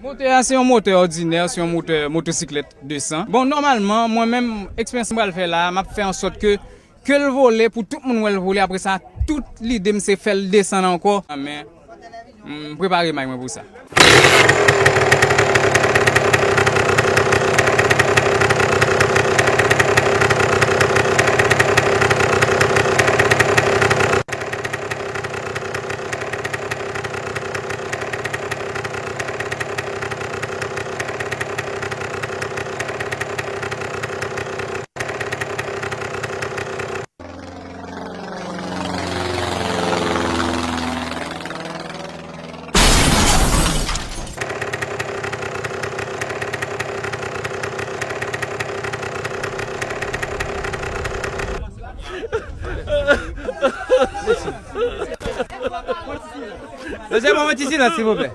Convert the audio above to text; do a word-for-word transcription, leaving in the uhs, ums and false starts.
Motè a se yon motè òdinè, se yon motè motosiklèt desan. Bon, nòmalman, mwen menm, eksperyans mwen pral fè la, m ap fè an sòt ke, ke l vole pou tout moun wè l vole. Apre sa, tout lide m se fè l desann ankò. Men, m prepare may mwen pou sa. Mesye, ban mwen ti silans, silvouplè.